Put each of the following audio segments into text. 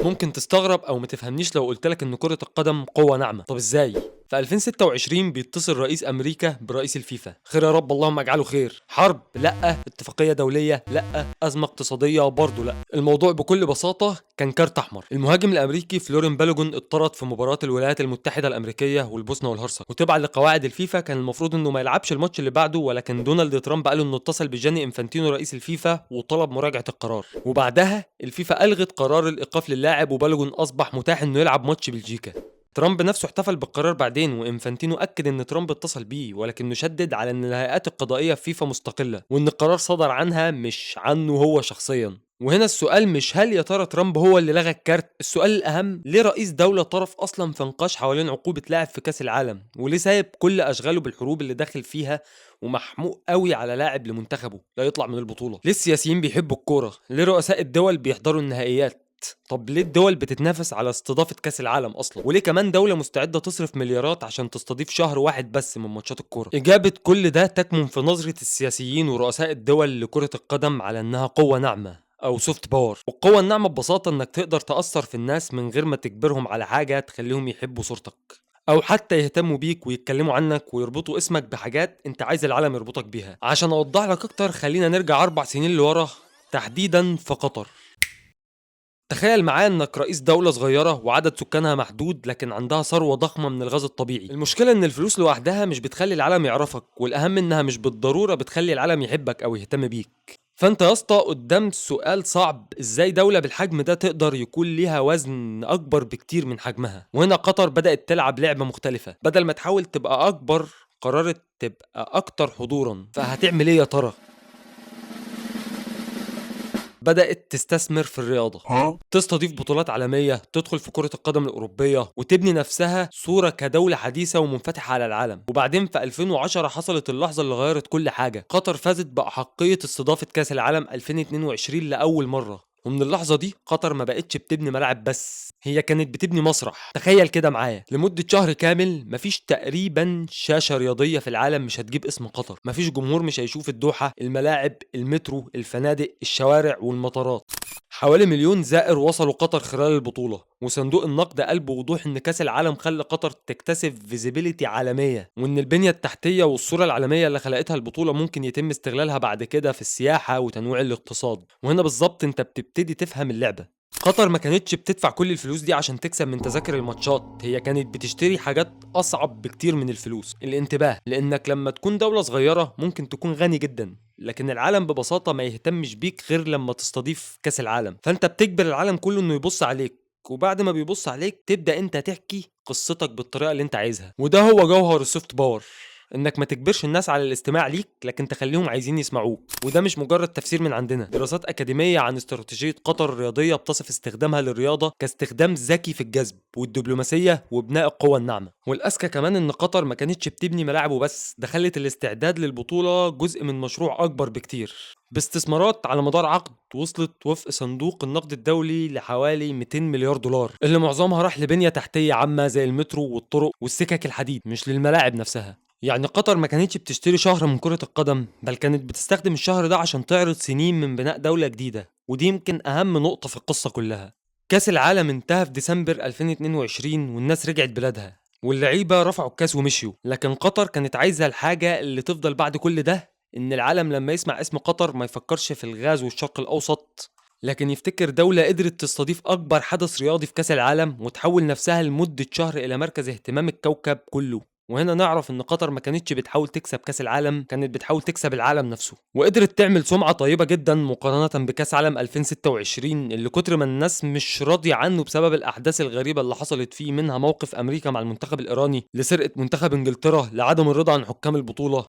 ممكن تستغرب او ما تفهمنيش لو قلت لك ان كرة القدم قوة ناعمة. طب ازاي؟ في 2026 بيتصل رئيس امريكا برئيس الفيفا. خير يا رب، اللهم اجعله خير. حرب؟ لا. اتفاقية دولية؟ لا. ازمة اقتصادية؟ برضه لا. الموضوع بكل بساطة كان كارت احمر. المهاجم الامريكي فلورين بالوجون اتطرد في مباراة الولايات المتحدة الامريكية والبوسنة والهرسك، وتبعا لقواعد الفيفا كان المفروض انه ما يلعبش الماتش اللي بعده، ولكن دونالد ترامب قال انه اتصل بجاني انفانتينو رئيس الفيفا وطلب مراجعة القرار، وبعدها الفيفا الغت قرار الايقاف للاعب، وبالوجون اصبح متاح انه يلعب ماتش بلجيكا. ترامب نفسه احتفل بالقرار بعدين، وانفانتينو اكد ان ترامب اتصل بيه، ولكنه شدد على ان الهيئات القضائية في فيفا مستقلة، وان القرار صدر عنها مش عنه هو شخصيا. وهنا السؤال مش هل يا ترى ترامب هو اللي لغى الكارت، السؤال الاهم ليه رئيس دولة طرف اصلا في نقاش حوالين عقوبه لاعب في كاس العالم، وليه سايب كل اشغاله بالحروب اللي داخل فيها ومحموق قوي على لاعب لمنتخبه لا يطلع من البطولة؟ ليه السياسيين بيحبوا الكورة؟ ليه رؤساء الدول بيحضروا النهائيات؟ طب ليه الدول بتتنافس على استضافة كأس العالم أصلا؟ وليه كمان دولة مستعدة تصرف مليارات عشان تستضيف شهر واحد بس من ماتشات الكورة؟ إجابة كل ده تكمن في نظرة السياسيين ورؤساء الدول لكرة القدم على إنها قوة ناعمة أو soft power. والقوة الناعمة ببساطة إنك تقدر تأثر في الناس من غير ما تجبرهم على حاجة تخليهم يحبوا صورتك، أو حتى يهتموا بيك ويتكلموا عنك ويربطوا اسمك بحاجات أنت عايز العالم يربطك بيها. عشان أوضح لك أكتر خلينا نرجع 4 سنين لورا، تحديدا في قطر. تخيل معايا انك رئيس دولة صغيرة وعدد سكانها محدود، لكن عندها ثروة ضخمة من الغاز الطبيعي. المشكلة ان الفلوس لوحدها مش بتخلي العالم يعرفك، والاهم انها مش بالضرورة بتخلي العالم يحبك او يهتم بيك. فانت يا اسطى قدام سؤال صعب، ازاي دولة بالحجم ده تقدر يكون ليها وزن اكبر بكتير من حجمها؟ وهنا قطر بدأت تلعب لعبة مختلفة. بدل ما تحاول تبقى اكبر، قررت تبقى اكتر حضورا. فهتعمل ايه يا ترى؟ بدأت تستثمر في الرياضة، تستضيف بطولات عالمية، تدخل في كرة القدم الأوروبية، وتبني نفسها صورة كدولة حديثة ومنفتحة على العالم. وبعدين في 2010 حصلت اللحظة اللي غيرت كل حاجة. قطر فازت بأحقية استضافة كأس العالم 2022 لأول مرة، ومن اللحظة دي قطر ما بقتش بتبني ملاعب بس، هي كانت بتبني مسرح. تخيل كده معايا، لمدة شهر كامل مفيش تقريبا شاشة رياضية في العالم مش هتجيب اسم قطر، مفيش جمهور مش هيشوف الدوحة، الملاعب، المترو، الفنادق، الشوارع والمطارات. حوالي 1 مليون زائر وصلوا قطر خلال البطولة، وصندوق النقد قال بوضوح ان كاس العالم خلى قطر تكتسب visibility عالمية، وان البنية التحتية والصورة العالمية اللي خلقتها البطولة ممكن يتم استغلالها بعد كده في السياحة وتنويع الاقتصاد. وهنا بالظبط انت بتبتدي تفهم اللعبة. قطر ما كانتش بتدفع كل الفلوس دي عشان تكسب من تذاكر الماتشات، هي كانت بتشتري حاجات أصعب بكتير من الفلوس، الانتباه. لأنك لما تكون دولة صغيرة ممكن تكون غني جدا، لكن العالم ببساطة ما يهتمش بيك غير لما تستضيف كأس العالم. فأنت بتجبر العالم كله إنه يبص عليك، وبعد ما بيبص عليك تبدأ أنت تحكي قصتك بالطريقة اللي أنت عايزها. وده هو جوهر ال soft power، انك ما تجبرش الناس على الاستماع ليك، لكن تخليهم عايزين يسمعوك. وده مش مجرد تفسير من عندنا، دراسات اكاديمية عن استراتيجية قطر الرياضية بتصف استخدامها للرياضة كاستخدام ذكي في الجذب والدبلوماسية وبناء القوى الناعمة. والاذكى كمان ان قطر ما كانتش بتبني ملاعب وبس، ده خلت الاستعداد للبطولة جزء من مشروع اكبر بكتير، باستثمارات على مدار عقد وصلت وفق صندوق النقد الدولي لحوالي 200 مليار دولار، اللي معظمها راح لبنيه تحتيه عامة زي المترو والطرق والسكك الحديد، مش للملاعب نفسها. يعني قطر ما كانتش بتشتري شهر من كرة القدم، بل كانت بتستخدم الشهر ده عشان تعرض سنين من بناء دولة جديدة. ودي يمكن أهم نقطة في القصة كلها. كأس العالم انتهى في ديسمبر 2022 والناس رجعت بلادها، واللعيبة رفعوا الكاس ومشيوا، لكن قطر كانت عايزة الحاجة اللي تفضل بعد كل ده، إن العالم لما يسمع اسم قطر ما يفكرش في الغاز والشرق الأوسط، لكن يفتكر دولة قدرت تستضيف أكبر حدث رياضي في كأس العالم وتحول نفسها لمدة شهر إلى مركز اهتمام الكوكب كله. وهنا نعرف ان قطر ما كانتش بتحاول تكسب كاس العالم، كانت بتحاول تكسب العالم نفسه، وقدرت تعمل سمعة طيبة جدا مقارنة بكاس عالم 2026 اللي كتر ما الناس مش راضية عنه بسبب الأحداث الغريبة اللي حصلت فيه، منها موقف أمريكا مع المنتخب الإيراني، لسرقة منتخب إنجلترا، لعدم الرضا عن حكام البطولة.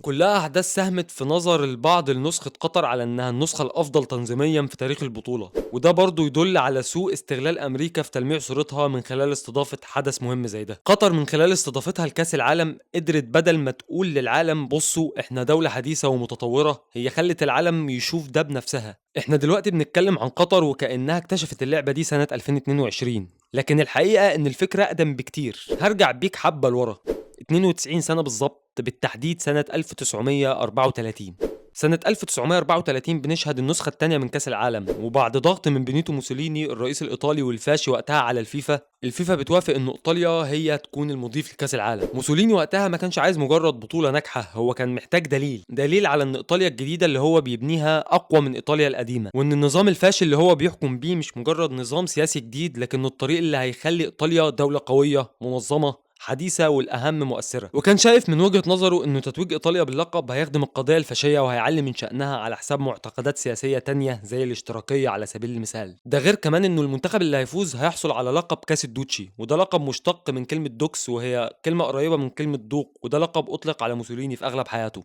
كلها أحداث ساهمت في نظر البعض لنسخة قطر على إنها النسخة الأفضل تنظيميا في تاريخ البطولة، وده برضو يدل على سوء استغلال أمريكا في تلميع صورتها من خلال استضافة حدث مهم زي ده. قطر من خلال استضافتها لكأس العالم قدرت بدل ما تقول للعالم بصوا إحنا دولة حديثة ومتطورة، هي خلت العالم يشوف ده بنفسها. إحنا دلوقتي بنتكلم عن قطر وكأنها اكتشفت اللعبة دي سنة 2022، لكن الحقيقة إن الفكرة أقدم بكتير. هرجع بيك حبة لورا 92 سنة بالظبط، بالتحديد سنة 1934. سنة 1934 بنشهد النسخة الثانية من كأس العالم، وبعد ضغط من بينيتو موسوليني الرئيس الإيطالي والفاشي وقتها على الفيفا، الفيفا بتوافق إن إيطاليا هي تكون المضيف لكأس العالم. موسوليني وقتها ما كانش عايز مجرد بطولة ناجحة، هو كان محتاج دليل، دليل على إن إيطاليا الجديدة اللي هو بيبنيها أقوى من إيطاليا القديمة، وإن النظام الفاشي اللي هو بيحكم بيه مش مجرد نظام سياسي جديد، لكنه الطريق اللي هيخلي إيطاليا دولة قوية منظمة حديثة والأهم مؤثرة. وكان شايف من وجهة نظره إنه تتويج إيطاليا باللقب هيخدم القضية الفاشية وهيعلي من شأنها على حساب معتقدات سياسية تانية زي الاشتراكية على سبيل المثال. ده غير كمان إنه المنتخب اللي هيفوز هيحصل على لقب كاس الدوتشي، وده لقب مشتق من كلمة dux، وهي كلمة قريبة من كلمة دوق، وده لقب أطلق على موسوليني في أغلب حياته.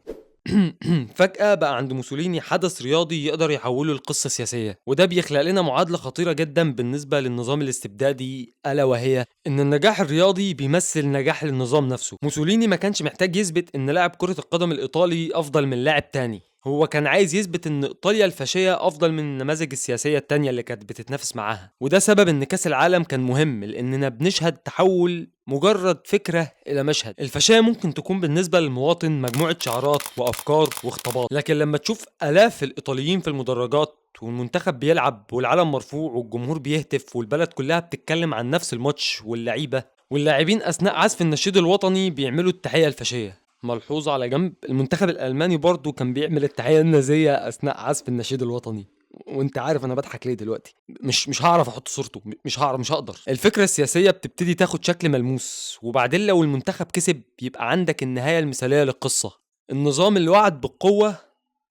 فجأة بقى عند موسوليني حدث رياضي يقدر يحوله لقصة سياسية، وده بيخلق لنا معادلة خطيرة جدا بالنسبة للنظام الاستبدادي، ألا وهي إن النجاح الرياضي بيمثل نجاح للنظام نفسه. موسوليني ما كانش محتاج يثبت إن لاعب كرة القدم الإيطالي أفضل من لاعب تاني، هو كان عايز يثبت إن إيطاليا الفاشية أفضل من النماذج السياسية التانية اللي كانت بتتنافس معاها. وده سبب إن كأس العالم كان مهم، لأننا بنشهد تحول مجرد فكرة إلى مشهد. الفاشية ممكن تكون بالنسبة للمواطن مجموعة شعارات وأفكار وخطابات، لكن لما تشوف آلاف الإيطاليين في المدرجات والمنتخب بيلعب والعلم مرفوع والجمهور بيهتف والبلد كلها بتتكلم عن نفس الماتش، واللعيبة واللاعبين أثناء عزف النشيد الوطني بيعملوا التحية الفاشية. ملحوظة على جنب، المنتخب الألماني برضو كان بيعمل التحية النازية أثناء عزف النشيد الوطني، وانت عارف انا بضحك ليه دلوقتي، مش هعرف احط صورته، مش هعرف، مش هقدر. الفكرة السياسية بتبتدي تاخد شكل ملموس، وبعدين لو المنتخب كسب يبقى عندك النهاية المثالية للقصة. النظام اللي وعد بالقوة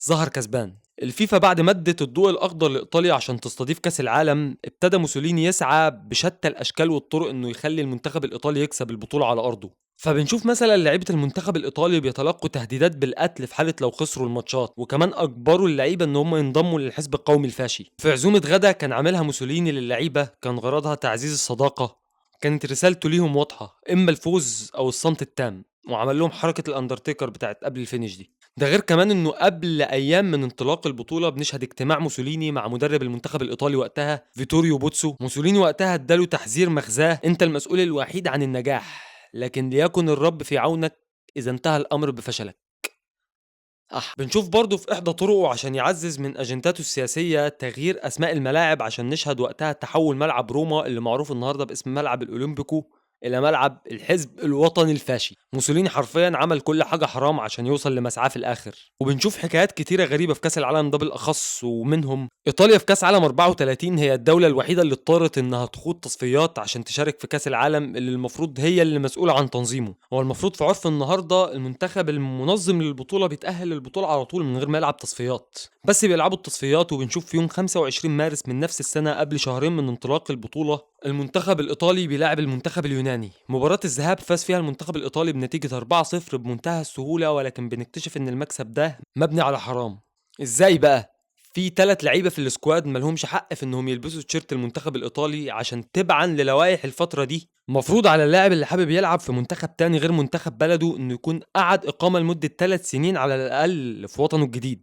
ظهر كسبان. الفيفا بعد ما ادت الضوء الاخضر لايطاليا عشان تستضيف كاس العالم، ابتدى موسوليني يسعى بشتى الاشكال والطرق انه يخلي المنتخب الايطالي يكسب البطولة على ارضه. فبنشوف مثلا لعيبة المنتخب الايطالي بيتلقوا تهديدات بالقتل في حاله لو خسروا الماتشات، وكمان اجبروا اللعيبة ان هم ينضموا للحزب القومي الفاشي. في عزومة غدا كان عاملها موسوليني للعيبة كان غرضها تعزيز الصداقة، كانت رسالته ليهم واضحة، اما الفوز او الصمت التام، وعمل لهم حركة الاندرتيكر بتاعت قبل ال finish دي. ده غير كمان انه قبل ايام من انطلاق البطولة بنشهد اجتماع موسوليني مع مدرب المنتخب الايطالي وقتها فيتوريو بوتسو. موسوليني وقتها اداله تحذير مغزاه، انت المسؤول الوحيد عن النجاح، لكن ليكن الرب في عونك اذا انتهى الامر بفشلك. بنشوف برضه في احدى طرقه عشان يعزز من اجنداته السياسية تغيير اسماء الملاعب، عشان نشهد وقتها تحول ملعب روما اللي معروف النهارده باسم ملعب الاولمبيكو الى ملعب الحزب الوطني الفاشي. موسوليني حرفيا عمل كل حاجة حرام عشان يوصل لمسعاه في الاخر. وبنشوف حكايات كتيرة غريبة في كاس العالم ده بالاخص، ومنهم ايطاليا في كاس عالم 34 هي الدولة الوحيدة اللي اضطرت انها تخوض تصفيات عشان تشارك في كاس العالم اللي المفروض هي اللي مسؤولة عن تنظيمه. هو المفروض في عرف النهارده المنتخب المنظم للبطولة بيتاهل للبطولة على طول من غير ما يلعب تصفيات، بس بيلعبوا التصفيات. وبنشوف في يوم 25 مارس من نفس السنة قبل شهرين من انطلاق البطولة المنتخب الايطالي بيلاعب المنتخب اليوناني. مباراة الذهاب فاز فيها المنتخب الايطالي بنتيجة 4-0 بمنتهى السهولة، ولكن بنكتشف ان المكسب ده مبني على حرام. ازاي بقى؟ في 3 لعيبة في ال squad مالهمش حق في انهم يلبسوا تيشيرت المنتخب الايطالي، عشان تبعا للوائح الفترة دي مفروض على اللاعب اللي حابب يلعب في منتخب تاني غير منتخب بلده انه يكون قعد اقامة لمدة 3 سنين على الاقل في وطنه الجديد.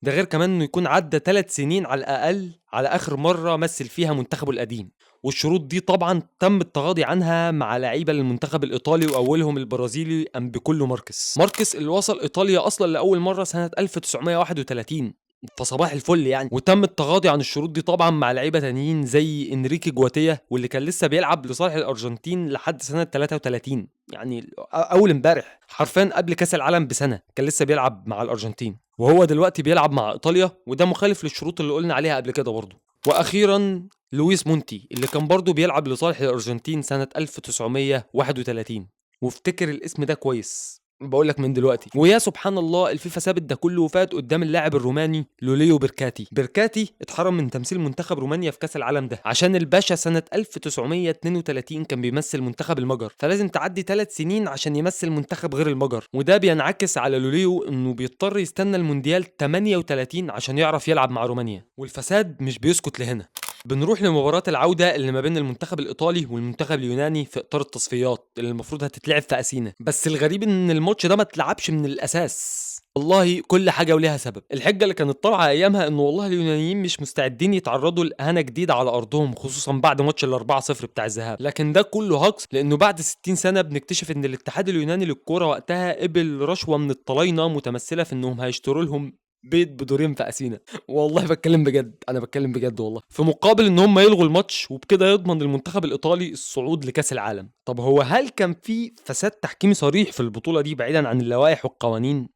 ده غير كمان انه يكون عدى 3 سنين على الاقل على اخر مرة مثل فيها منتخبه القديم. والشروط دي طبعا تم التغاضي عنها مع لعيبة للمنتخب الايطالي، واولهم البرازيلي امبيكولو ماركس. ماركس اللي وصل ايطاليا اصلا لاول مرة سنة 1931، فصباح الفل يعني. وتم التغاضي عن الشروط دي طبعا مع لعيبة تانيين زي انريكي جواتيا، واللي كان لسه بيلعب لصالح الارجنتين لحد سنة 33، يعني اول امبارح حرفيا قبل كاس العالم بسنة كان لسه بيلعب مع الارجنتين، وهو دلوقتي بيلعب مع ايطاليا، وده مخالف للشروط اللي قلنا عليها قبل كده برضه. واخيرا لويس مونتي اللي كان برضه بيلعب لصالح الارجنتين سنة 1931، وافتكر الاسم ده كويس بقول لك من دلوقتي. ويا سبحان الله الفيفا سابت ده كله وفات قدام اللاعب الروماني لوليو بيركاتي. بيركاتي اتحرم من تمثيل منتخب رومانيا في كاس العالم ده عشان الباشا سنة 1932 كان بيمثل منتخب المجر، فلازم تعدي 3 سنين عشان يمثل منتخب غير المجر. وده بينعكس على لوليو انه بيضطر يستنى المونديال 38 عشان يعرف يلعب مع رومانيا. والفساد مش بيسكت لهنا. بنروح لمباراة العودة اللي ما بين المنتخب الإيطالي والمنتخب اليوناني في إطار التصفيات اللي المفروض هتتلعب في أثينا، بس الغريب إن الماتش ده ما اتلعبش من الأساس. والله كل حاجة وليها سبب. الحجة اللي كانت طالعة أيامها إنه والله اليونانيين مش مستعدين يتعرضوا لإهانة جديدة على أرضهم، خصوصا بعد ماتش ال4-0 بتاع الذهاب، لكن ده كله هجص، لأنه بعد 60 سنة بنكتشف إن الاتحاد اليوناني للكورة وقتها قبل رشوة من الطلاينة متمثلة في إنهم هيشتروا لهم بيت بدورين في اثينا. والله بتكلم بجد، انا بتكلم بجد والله. في مقابل ان هم يلغوا الماتش، وبكده يضمن المنتخب الايطالي الصعود لكاس العالم. طب هو هل كان في فساد تحكيمي صريح في البطولة دي بعيدا عن اللوائح والقوانين؟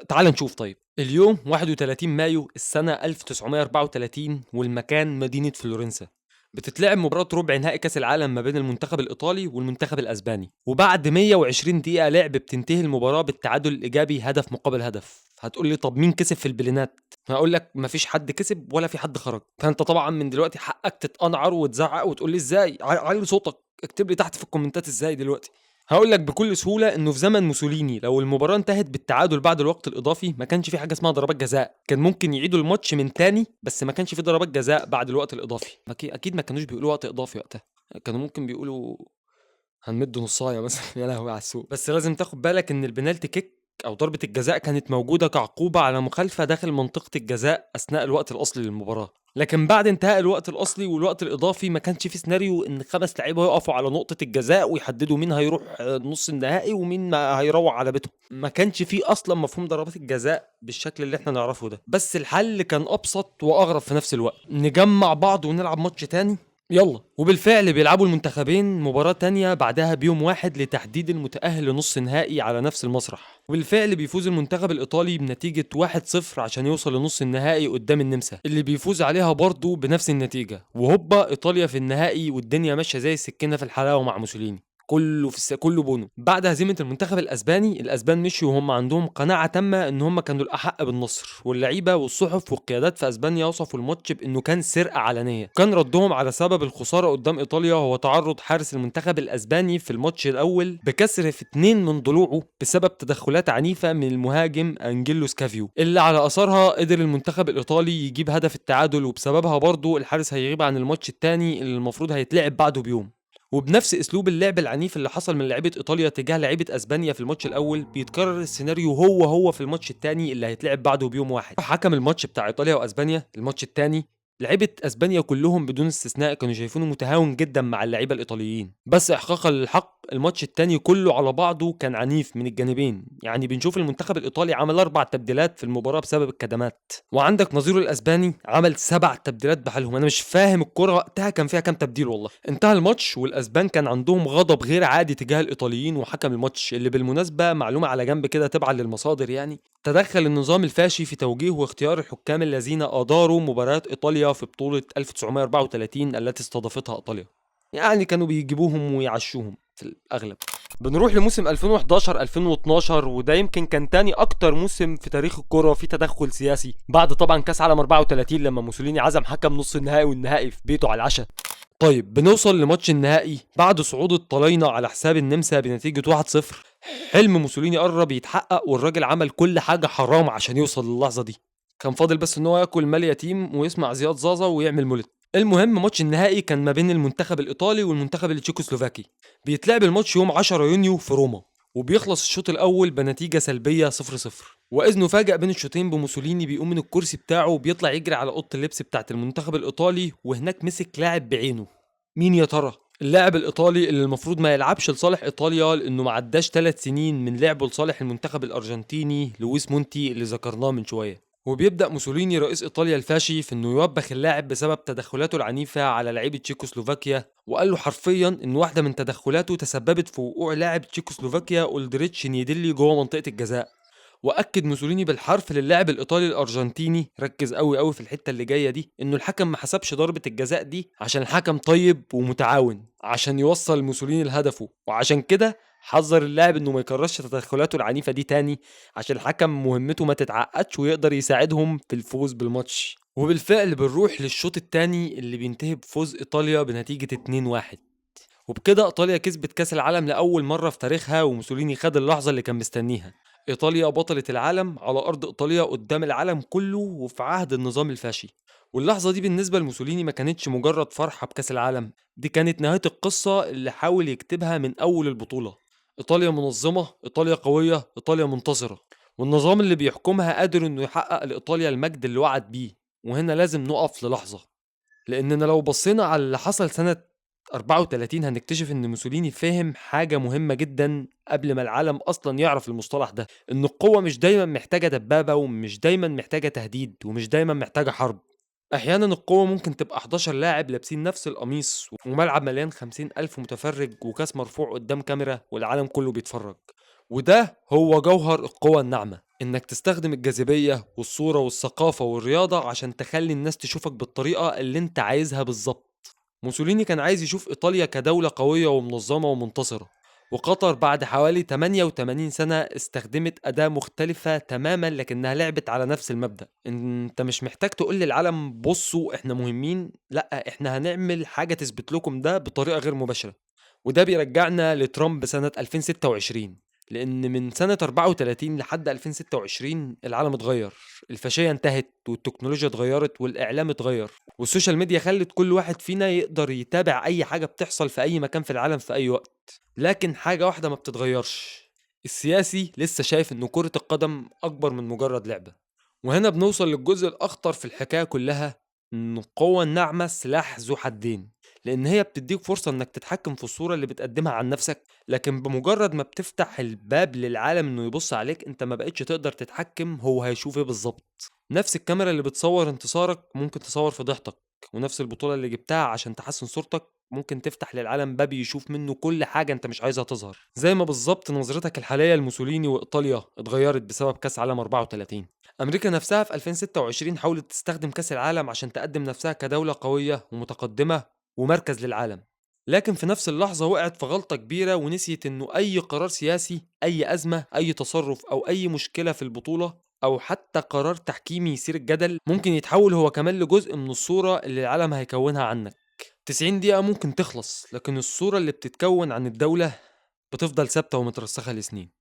تعال نشوف. طيب اليوم 31 مايو السنة 1934، والمكان مدينة فلورنسا. بتتلعب مباراة ربع نهائي كأس العالم ما بين المنتخب الإيطالي والمنتخب الأسباني، وبعد 120 دقيقة لعب بتنتهي المباراة بالتعادل الإيجابي هدف مقابل هدف. هتقول لي طب مين كسب في البلينات؟ هقول لك مفيش حد كسب ولا في حد خرج. فأنت طبعا من دلوقتي حقك تتقنعر وتزعق وتقول لي إزاي، علي صوتك، اكتب لي تحت في الكومنتات إزاي دلوقتي. هقول لك بكل سهولة انه في زمن موسوليني لو المباراة انتهت بالتعادل بعد الوقت الاضافي ما كانش في حاجة اسمها ضربات جزاء، كان ممكن يعيدوا الماتش من تاني، بس ما كانش في ضربات جزاء بعد الوقت الاضافي. اكيد ما كانوش بيقولوا وقت اضافي وقتها، كانوا ممكن بيقولوا هنمد نصايه مثلا. يا لهوي على السوق. بس لازم تاخد بالك ان ال penalty kick او ضربه الجزاء كانت موجودة كعقوبه على مخالفة داخل منطقة الجزاء اثناء الوقت الاصلي للمباراة، لكن بعد انتهاء الوقت الاصلي والوقت الاضافي ما كانش في سيناريو ان 5 لعيبة يقفوا على نقطة الجزاء ويحددوا مين هيروح نص النهائي ومين ما هيروح على بيته. ما كانش في اصلا مفهوم ضربات الجزاء بالشكل اللي احنا نعرفه ده. بس الحل كان ابسط واغرب في نفس الوقت، نجمع بعض ونلعب ماتش تاني يلا. وبالفعل بيلعبوا المنتخبين مباراة تانية بعدها بيوم واحد لتحديد المتأهل لنص نهائي على نفس المسرح، وبالفعل بيفوز المنتخب الإيطالي بنتيجة 1-0 عشان يوصل لنص النهائي قدام النمسا اللي بيفوز عليها برضه بنفس النتيجة. وهوبا إيطاليا في النهائي، والدنيا ماشية زي السكينة في الحلاوة مع موسوليني، كله في كله بونو. بعد هزيمة المنتخب الاسباني، الاسبان مشوا وهم عندهم قناعة تامة ان هم كانوا الاحق بالنصر، واللعيبة والصحف والقيادات في اسبانيا وصفوا الماتش بانه كان سرقه علنية. كان ردهم على سبب الخسارة قدام ايطاليا هو تعرض حارس المنتخب الاسباني في الماتش الاول بكسر في 2 من ضلوعه بسبب تدخلات عنيفة من المهاجم انجيلو سكافيو، اللي على اثرها قدر المنتخب الايطالي يجيب هدف التعادل، وبسببها برضه الحارس هيغيب عن الماتش الثاني اللي المفروض هيتلعب بعده بيوم. وبنفس اسلوب اللعب العنيف اللي حصل من لعيبة ايطاليا تجاه لعيبة اسبانيا في الماتش الاول، بيتكرر السيناريو هو في الماتش الثاني اللي هيتلعب بعده بيوم واحد. حكم الماتش بتاع ايطاليا واسبانيا الماتش الثاني، لعيبة اسبانيا كلهم بدون استثناء كانوا شايفينه متهاون جدا مع اللعيبة الايطاليين، بس احقاقا للحق الماتش الثاني كله على بعضه كان عنيف من الجانبين. يعني بنشوف المنتخب الايطالي عمل 4 تبديلات في المباراة بسبب الكدمات، وعندك نظيره الاسباني عمل 7 تبديلات بحالهم. انا مش فاهم الكره وقتها كان فيها كام تبديل والله. انتهى الماتش والاسبان كان عندهم غضب غير عادي تجاه الايطاليين وحكم الماتش، اللي بالمناسبة معلومة على جنب كده تبعا للمصادر، يعني تدخل النظام الفاشي في توجيه واختيار الحكام الذين اداروا مباريات ايطاليا في بطوله 1934 التي استضافتها ايطاليا. يعني كانوا بيجيبوهم ويعشوهم في الاغلب. بنروح لموسم 2011 2012، وده يمكن كان تاني اكتر موسم في تاريخ الكرة في تدخل سياسي، بعد طبعا كاس عالم 34 لما موسوليني عزم حكم نص النهائي والنهائي في بيته على العشاء. طيب بنوصل لماتش النهائي بعد صعود الطلاينة على حساب النمسا بنتيجة 1-0. حلم موسوليني قرب يتحقق، والراجل عمل كل حاجة حرام عشان يوصل للحظة دي. كان فاضل بس ان هو ياكل مال يتيم ويسمع زياد زازا ويعمل مولد. المهم ماتش النهائي كان ما بين المنتخب الايطالي والمنتخب التشيكوسلوفاكي. بيتلعب الماتش يوم 10 يونيو في روما، وبيخلص الشوط الاول بنتيجة سلبية 0-0. واذ نفاجأ بين الشوطين بموسوليني بيقوم من الكرسي بتاعه وبيطلع يجري على اوضة اللبس بتاعه المنتخب الايطالي، وهناك مسك لاعب بعينه. مين يا ترى؟ اللاعب الايطالي اللي المفروض ما يلعبش لصالح ايطاليا لانه ما عداش 3 سنين من لعبه لصالح المنتخب الارجنتيني لويس مونتي اللي ذكرناه من شوية. وبيبدأ موسوليني رئيس إيطاليا الفاشي في إنه يوبخ اللاعب بسبب تدخلاته العنيفة على لعيبة تشيكوسلوفاكيا، وقال له حرفيا إن واحدة من تدخلاته تسببت في وقوع لاعب تشيكوسلوفاكيا أولدريتش نيديلي جوه منطقة الجزاء. وأكد موسوليني بالحرف للاعب الإيطالي الأرجنتيني، ركز قوي قوي في الحتة اللي جاية دي، إنه الحكم ما حسبش ضربة الجزاء دي عشان الحكم طيب ومتعاون عشان يوصل موسوليني لهدفه، وعشان كده حذر اللاعب انه ما يكررش تدخلاته العنيفة دي تاني عشان الحكم مهمته ما تتعقدش ويقدر يساعدهم في الفوز بالماتش. وبالفعل بنروح للشوط الثاني اللي بينتهي بفوز ايطاليا بنتيجة 2-1، وبكده ايطاليا كسبت كاس العالم لاول مرة في تاريخها، وموسوليني خد اللحظة اللي كان مستنيها. ايطاليا بطلة العالم على ارض ايطاليا قدام العالم كله وفي عهد النظام الفاشي. واللحظة دي بالنسبة لموسوليني ما كانتش مجرد فرحه بكاس العالم، دي كانت نهاية القصة اللي حاول يكتبها من اول البطولة. إيطاليا منظمة، إيطاليا قوية، إيطاليا منتصرة، والنظام اللي بيحكمها قادر إنه يحقق لإيطاليا المجد اللي وعد بيه. وهنا لازم نقف للحظة، لأننا لو بصينا على اللي حصل سنة 34 هنكتشف إن موسوليني فهم حاجة مهمة جدا قبل ما العالم أصلا يعرف المصطلح ده، إن القوة مش دايما محتاجة دبابة، ومش دايما محتاجة تهديد، ومش دايما محتاجة حرب. أحيانا القوة ممكن تبقى 11 لاعب لابسين نفس القميص، وملعب مليان 50,000 متفرج، وكاس مرفوع قدام كاميرا والعالم كله بيتفرج. وده هو جوهر القوة الناعمة، إنك تستخدم الجاذبية والصورة والثقافة والرياضة عشان تخلي الناس تشوفك بالطريقة اللي انت عايزها بالظبط. موسوليني كان عايز يشوف إيطاليا كدولة قوية ومنظمة ومنتصرة، وقطر بعد حوالي 88 سنة استخدمت أداة مختلفة تماما لكنها لعبت على نفس المبدأ. انت مش محتاج تقول للعالم بصوا احنا مهمين، لا احنا هنعمل حاجة تثبت لكم ده بطريقة غير مباشرة. وده بيرجعنا لترامب سنة 2026، لأن من سنة 34 لحد 2026 العالم اتغير، الفاشية انتهت، والتكنولوجيا اتغيرت، والإعلام اتغير، وال social media خلت كل واحد فينا يقدر يتابع أي حاجة بتحصل في أي مكان في العالم في أي وقت. لكن حاجة واحدة ما بتتغيرش، السياسي لسه شايف إن كرة القدم أكبر من مجرد لعبة. وهنا بنوصل للجزء الأخطر في الحكاية كلها، إن القوة الناعمة سلاح ذو حدين، لأن هي بتديك فرصة إنك تتحكم في الصورة اللي بتقدمها عن نفسك، لكن بمجرد ما بتفتح الباب للعالم إنه يبص عليك أنت ما بقتش تقدر تتحكم هو هيشوف إيه بالظبط. نفس الكاميرا اللي بتصور انتصارك ممكن تصور فضيحتك، ونفس البطولة اللي جبتها عشان تحسن صورتك ممكن تفتح للعالم باب يشوف منه كل حاجة انت مش عايزها تظهر. زي ما بالظبط نظرتك الحالية لموسوليني وإيطاليا اتغيرت بسبب كاس عالم 34. أمريكا نفسها في 2026 حاولت تستخدم كاس العالم عشان تقدم نفسها كدولة قوية ومتقدمة ومركز للعالم، لكن في نفس اللحظة وقعت في غلطة كبيرة ونسيت إنه أي قرار سياسي، أي أزمة، أي تصرف أو أي مشكلة في البطولة أو حتى قرار تحكيمي يثير الجدل ممكن يتحول هو كمان لجزء من الصورة اللي العالم هيكونها عنك. 90 دقيقة ممكن تخلص، لكن الصورة اللي بتتكون عن الدولة بتفضل ثابتة ومترسخة لسنين.